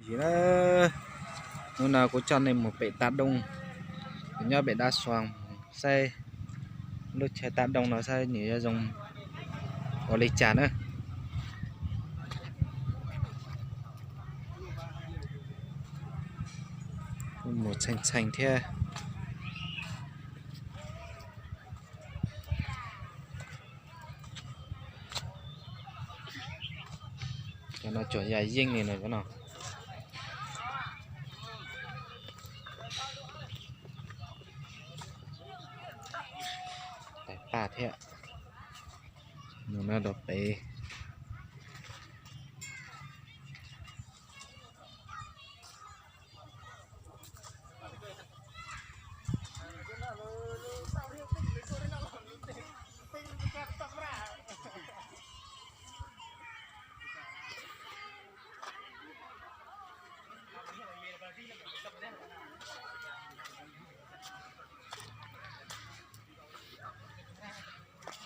Ntsis na, hnub no kuv coj nej mus pem Taj Doo, nyob pem Dab Xuas, saib lub chaw Taj Doo no saib nws yuav zoo ua li cas na. Mus txheej txheej thiab. Cov no tsuas yog yeej li no cov no. Tais paj thiab. Mus no rau pem.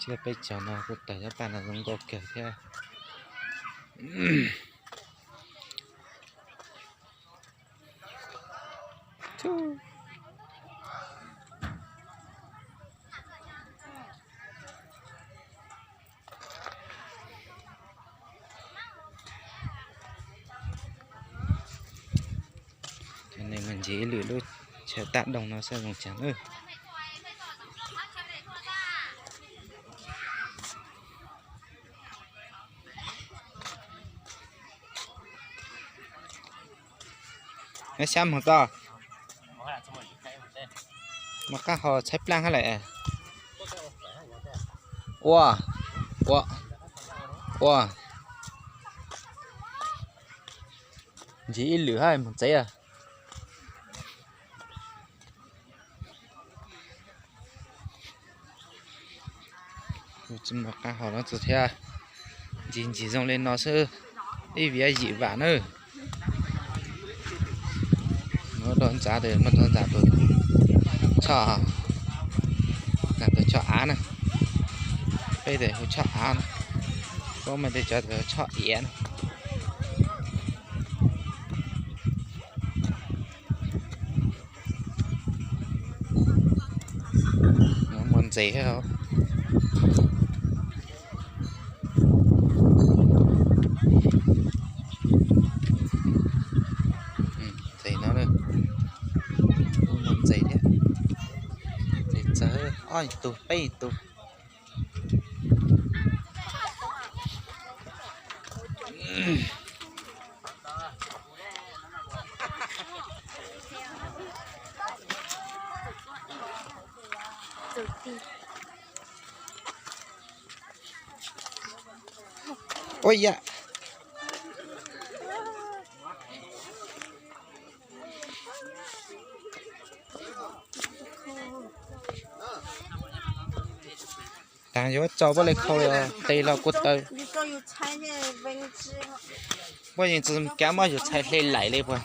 Tsiab peb caug no kuj tawm cov paj no zoo nkauj kawg thiab. Cov neeg mus ntsis ib lwm lub chaw Taj Doo no saib zoo cas na. Neb xyab moog tso. Mas qab ho tshaib plaab hab lawm. Ua, ua, ua. Ntsis ib lwm hab moog tsev. Tsis muaj qab hau no txug thiab, ntsis ntsis zoo li no xwb, ib viav yim vam nawb. Muab rau ntxav tes muab rau ntxav tus tshoj, ntxav tus tshoj av na, peb tes hu tshoj av na, puab mas tej cov tus tshoj iav na. Muaj ntses thiab. Ntses no, muaj ntses thiab. Ntses txawv, ob tug peb tug. Ua yam taag yuav tso puab le khau qis los kuj tau. Puab yeej tsi kav muab yus txhais hle laim li puas.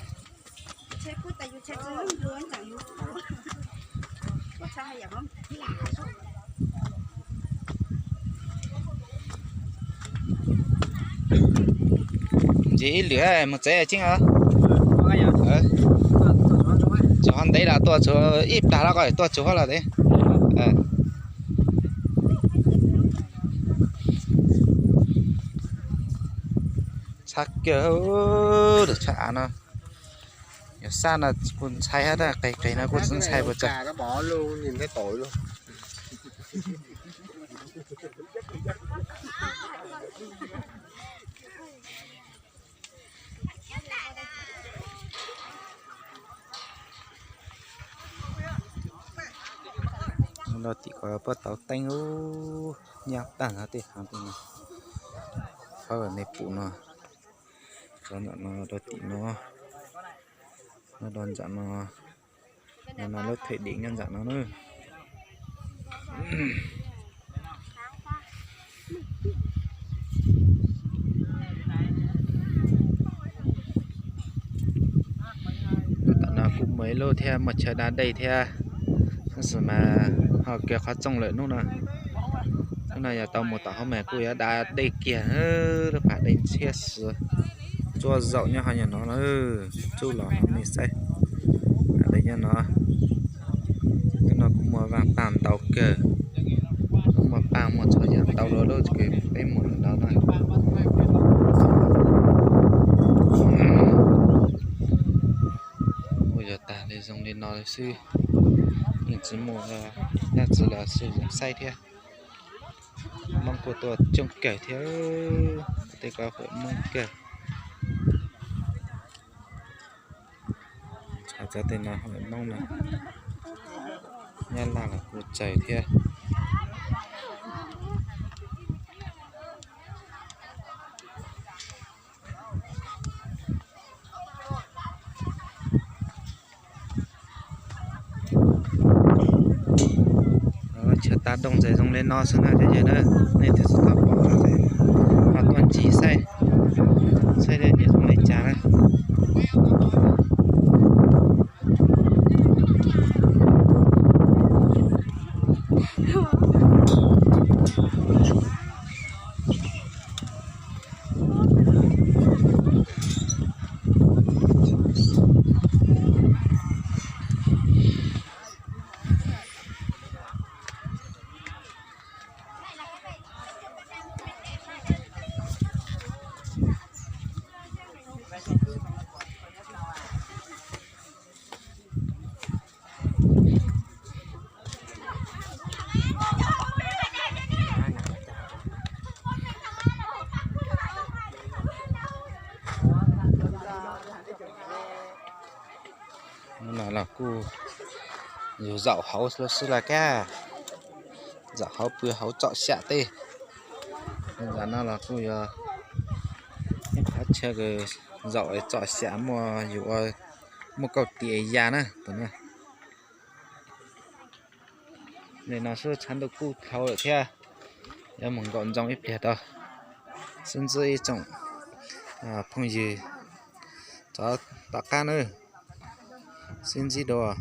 Ntsis ib lwm mus tsev tseeb os. Tsuav ho ntev los tuaj tsuav ib plag los ko tuaj tsuav los. Txhab kiag, tshaj av no. Yog sab no kuj ntshai hab, qis qis no kuj tsi ntshai puas tsav. Rau tim ko puab tau teeb ub, nyab taag hab tej haav tej no. Txhob nej pum no, txhob ntawm no rau tim no, nyob rau ntawm no, no lub thwm dim nyob ntawm no na. Tam no kuj muaj ib lub thiab, muaj chaw da dej thiab, tab sis mas ho kiag qhov txooj lawm hnub no. Hnub no yog tau mus tom hauv mas kuj yuav da dej kiag, lub pas dej ntshiab xwb. Tuaj zaum nyob hauv nyuag no na, tsuj los no nej saib. Nyob no, hnub no kuv muaj vaj paj ntau kawg, kuv muaj paj muaj txhua yam ntau dua lawm ces peb mus lawm no na. Ua yog tas li zoo li no xwb, yeej tsis muaj dab tsi los xwm zoo saib thiab. Hmoob kuj tuaj coob kawg thiab, tej ko huam Hmoob kawg. Cov tej no huam Hmoob no, Nyab Laj los kuj tsawg thiab. Chaw tas doo ntxawm zoo li no xwb na cov yawg na, nej twb tsis tau pom los ho tuaj ncig saib, saib nyiam zoo li cas na. Hnub no los kuj yus zaum hauv lub sib laj kab, zaum hauv pw hauv tsom xyam tej. Zaum no los kuj yog ib qhov chaw zaum tsom xyam muaj yus ua, muaj kauj tis ya na tus no. Li no xwb tshav ntuj kuj dhau lawm thiab, yuav mus nkaum ntsoog ib pliag rau. Sib ntsib ib tsoom phooj ywg rov tom qab na, sib ntsib dua.